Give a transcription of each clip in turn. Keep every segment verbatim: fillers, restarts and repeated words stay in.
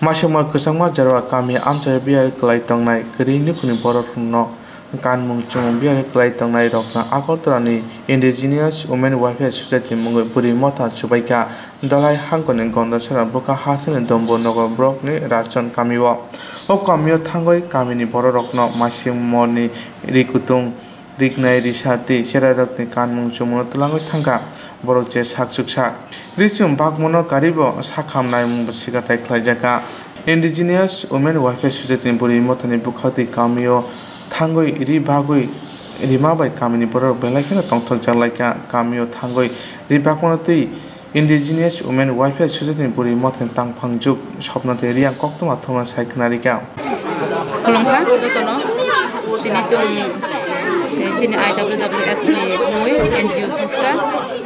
Masingma kwchangma Jarwa kami amchaio biyar kwlai tongnai kwrwi nukhungni bororokno kanmung chumung biyar kwlai tongnairokno Agartala ni Indigenous Women Welfare Society mungwi bwrwi motha chubaikha Dhalai hangkoni Gondachara bwkha hasteni Dombor Nogor block ni Rajchand kamio. O kamio thangwi kamini bororokno masingmorni ri kutung, rignai risa tei cherairokni kanmung chumungno twlangwi thangkha borok je sak chuksa. Richum bakmano karibo sakham naimungbo sigatai khlaijakha. Indigenous Women Welfare Society ni bwrwi mothani bwkhaktwi kamio thangwi ri bagwi rima bai kamini borok belai kheno tongthokjak laikha. Kamio thangwi ri bakmano twi Indigenous Women Welfare Society ni bwrwi mothani tangphang juk Sopna tei Riyang koktwma thumna sai khna rikha. Khulumkha jotono. Tini chwng, eh, chini I W W S ni mui N G O Khosra.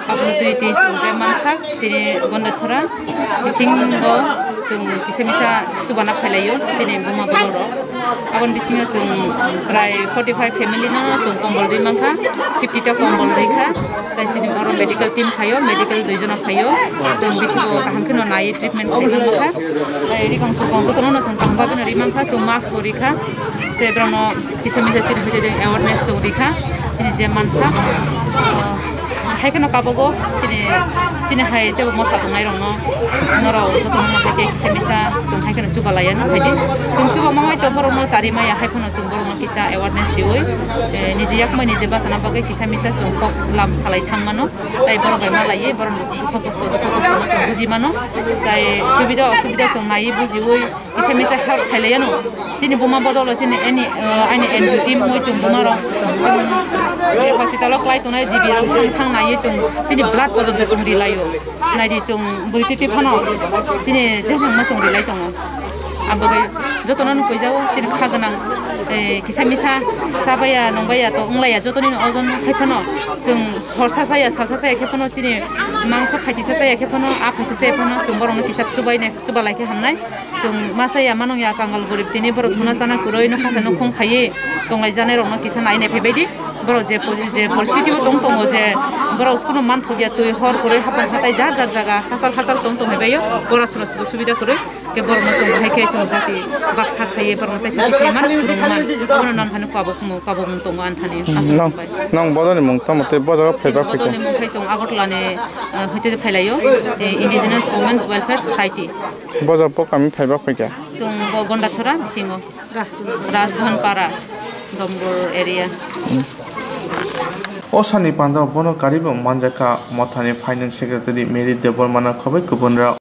Abono twi twi chwng je mansak tini Gondachora bisingo chwng kisa misa chubana phailaio chini buma borok rok. Aboni bisingo chwng prai forty five family no chwng kombol ri mankha, fifty ta kombol rikha. Tai chini oro medical team phaio, medical dui jona phaio. Chwng bithi bo kaham kheno nai treatment khlai mankha. Tai rikong chukong jotono no chwng kaham bagwi no ri mankha, chwng mask bo rikha. Tei borokno kisa misa chini hoite awareness chwng rikha. Chini je mansa, ah, hai kheno kabogo chini, chini hai tebo motha tongnai rokno norok jotono no hai khe kisa misa chwng hai kheno chuba laiya no hai di. Chwng chuba mamai to borokno chari maya hai phano chwng borokno kisa awareness riwi, eh, niji yakmai niji bachana bagwi kisa misa chwng kok lam salai thang mano. Tai borok bai malaiwi borokni dukho kosto, dukho kosto no chwng buji mano. Tai subida osubida chwng naiwi bujiwi kisa misa help khailaiya no. Chini buma bodolo chini ani, eh, ani N G O team wi chwng buma rok chwng je hospital o kwlai tongnai G B rok thang, thang naiwi chwng chini blood pojonto chwng rilaio. Naidi chwng bwrwi twi twi phano chini je nangma chwng rilai tongo. Ang bagwi jotono nukui jao chini kha gwnang, eh, kisa misa chabaya nongbaya to wnglaiya jotoni ojon hai phano chwng horsa saya salsa saya khe phano chini mangso phaitisa saya khe phano a phaitisa saya phano chwng borokno kisa chubaine chubalai khe hamnai. Chwng ma saya manung ya kangal gorib tini borok thuna chana kwrwi nokha se nokhong khaiwi tonglai janai rokno kisa nai nai phaibai di. Borok je pori-, je poristiti o tong tongo je borok kuno manthok ya twi hor kwrwi hapang hatai jar jar jaga hachal hachal tong tong phaibai o pora sora sujok subida kwrwi. Khe borokno chwng hai khe chwng jati baksa khaiwi borokno teisa tisai man phwrwng man. Abono non thani kwabo kumo kwabo mung tongo an thani. Aswk Nong, bai. Nong bodoni mung tamo tei bojago phaiba Chini phai bodoni khe. Mung khai chwng Agartala ni, eh, hoite phailaio, eh, Indigenous Women's Welfare Society. Boja bo kami phaiba phai khe. Chwng bo Gondachora bisingo. Rajbhavan Para, Dombor area. O sani panda bono karibo manjakha mothani Finance Secretary Mary Debbarma no khoboi kubun rok.